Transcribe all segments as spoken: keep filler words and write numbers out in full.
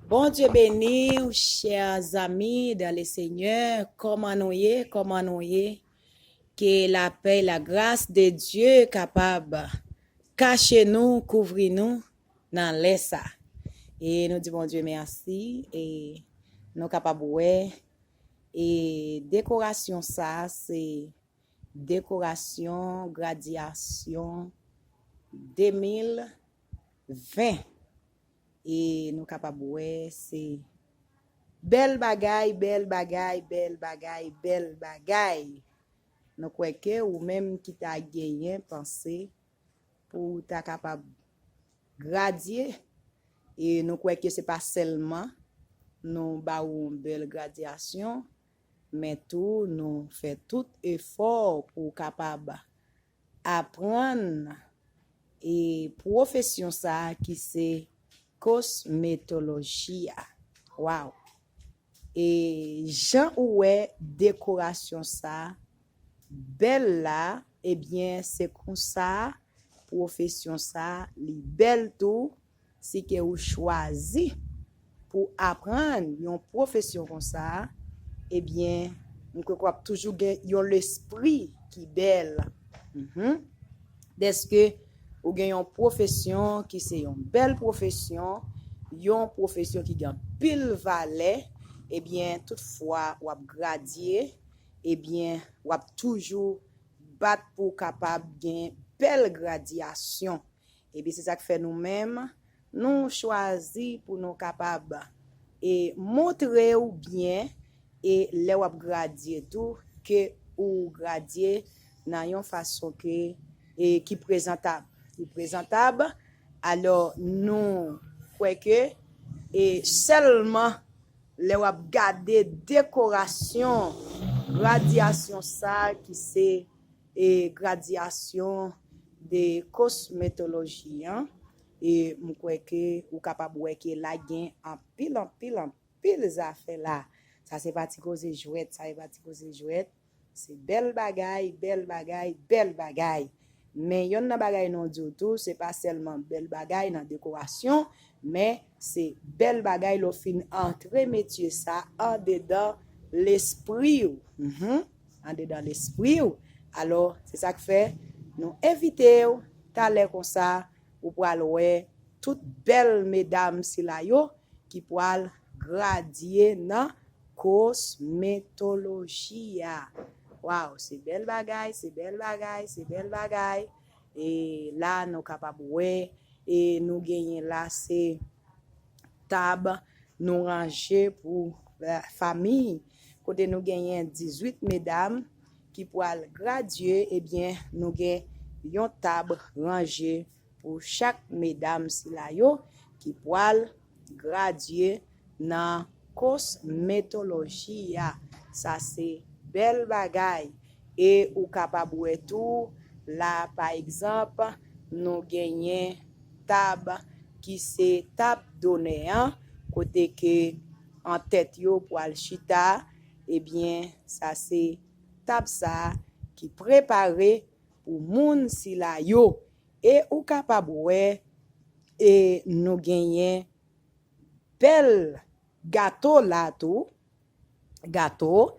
Bondye beni w, chè zanmi dan le Senyè. Kòman nou ye? Kòman nou ye? Ke lapè, lagras de Dye kapab kache nou, kouvri nou nan lè sa. E nou di Bondye mèsi, e nou kapab wè, e dekorasyon sa, se dekorasyon gradyasyon de mil ven. E nou kapab wè, se bèl bagay, bèl bagay, bèl bagay, bèl bagay. Nou kwè ke ou menm ki ta genyen panse pou w ta kapab gradye, e nou kwè ke se pa sèlman nou ba ou yon bèl gradyasyon, men tou nou fè tout efò pou w kapab aprann e pwofesyon sa a ki se kosmetoloji a. Waw! E jan ou wè dekorasyon sa a bèl la, ebyen, se konsa pwofesyon sa a li bèl tou. Si ke ou chwazi pou aprann yon pwofesyon konsa, ebyen, m kwè ke w ap toujou gen yon lespri ki bèl. Mhm. Dèske ou gen yon pwofesyon ki se yon bèl pwofesyon, yon pwofesyon ki gen anpil valè, ebyen, tout fwa w ap gradye, ebyen, w ap toujou bat pou w kapab gen bèl gradyasyon. Ebyen, se sa k fè nou menm, nou chwazi pou nou kapab e montre w byen, e lè w ap gradye tou, ke ou gradye nan yon fason ke, e ki prezantab. Ki prezantab, alò, nou kwè ke, e sèlman lè w ap gade dekorasyon gradyasyon sa ki se, e gradyasyon de kosmetoloji an, e m kwè ke ou kapab wè ke la gen anpil, anpil, anpil zafè la. Sa se pa ti koze jwèt, sa se pa ti koze jwèt. Se bèl bagay, bèl bagay, bèl bagay. Men yonn nan bagay nou di w tou, se pa sèlman bèl bagay nan dekorasyon, men se bèl bagay lè w fin antre metye sa andedan lespri w. Mhm. Andedan lespri w. Alò, se sa k fè nou envite w talè konsa, ou pral wè tout bèl medam sila yo ki pral gradye nan kosmetoloji a. Waw, se bèl bagay, se bèl bagay, se bèl bagay. E la, nou kapab wè, e nou genyen la, se tab nou ranje pou, eh, fanmi. Kote nou genyen dizuit medam ki pral gradye, ebyen, nou gen yon tab ranje pou chak medam sila yo ki pral gradye nan kosmetoloji a. Sa se bèl bagay. E ou kapab wè tou, la, pa egzanp, nou genyen tab ki se tab donè an, kote ke antèt yo pral chita, ebyen, sa se tab sa ki prepare pou moun sila yo. E ou kapab wè, e nou genyen bèl gato la tou. Gato.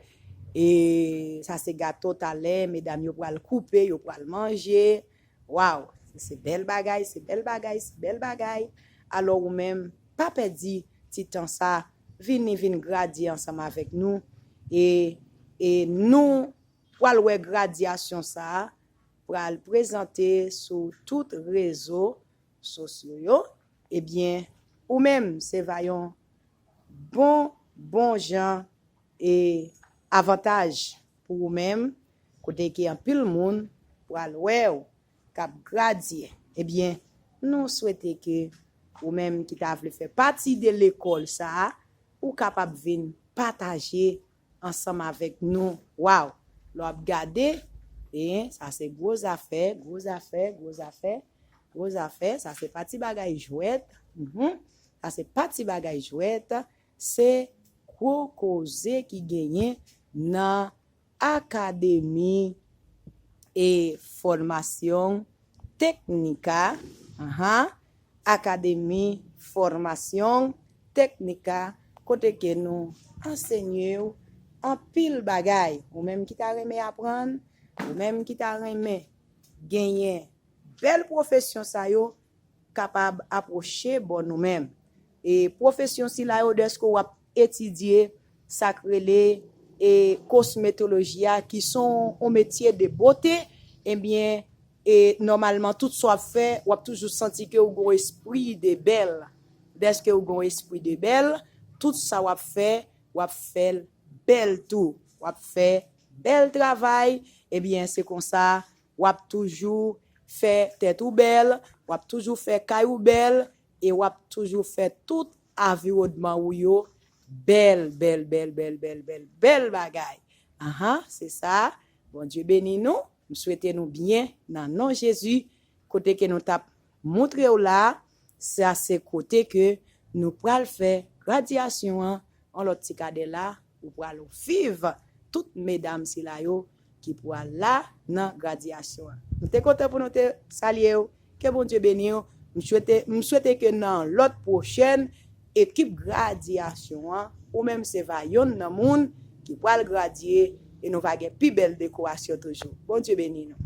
E sa se gato talè, medam yo pral koupe, yo pral manje. Waw, se bèl bagay, se bèl bagay, se bèl bagay. Alò ou menm, pa pèdi ti tan sa, vini, vin gradye ansanm avèk nou. E, e nou pral wè gradyasyon sa a pral prezante sou tout rezo sosyo yo. Ebyen, ou menm, se va yon bon, bon jan e avantaj pou ou menm, kote ke anpil moun pral wè w k ap gradye. Ebyen, nou swete ke ou menm ki ta vle fè pati de lekòl sa a, ou kapab vin pataje ansanm avèk nou. Waw! Lè w ap gade, e, sa se gwo zafè, gwo zafè, gwo zafè, gwo zafè. Sa se pa ti bagay jwèt. Mhm. Sa se pa ti bagay jwèt. Se gwo koze ki genyen nan Akademi e Fòmasyon Teknika. Aha. Akademi Fòmasyon teknik a, kote ke nou ansenye w anpil bagay. Ou menm ki ta renmen aprann, ou menm ki ta renmen genyen bèl pwofesyon sa yo, kapab apwoche bò nou menm. E pwofesyon sila yo, dèske w ap etidye sa k rele e kosmetoloji a, ki se yon metye de bote, ebyen, e nòmalman, tout sa w ap fè, w ap toujou santi ke w gon espri de bèl. Dèske w gon espri de bèl, tout sa w ap fè, w ap fè l bèl tou. W ap fè bèl travay, ebyen, se konsa, w ap toujou fè tèt ou bèl, w ap toujou fè kay ou bèl, e w ap toujou fè tout aviwònman ou yo bèl, bèl, bèl, bèl, bèl, bèl, bèl bagay. Ahan, se sa. Bondye beni nou. M swete nou byen nan non Jezi. Kote ke nou t ap moutre w la, sa se kote ke nou pral fè gradyasyon an. An lòt ti kadè la, ou pral viv tout medam sila yo ki pral la nan gradyasyon an. Nou te kontan pou nou te salye w. Ke Bondye beni w. M swete, m swete ke nan lòt pwochèn ekip gradyasyon an, ou menm se va yonn nan moun ki pral gradye e nou va gen pi bèl dekorasyon toujou. Bondye beni nou.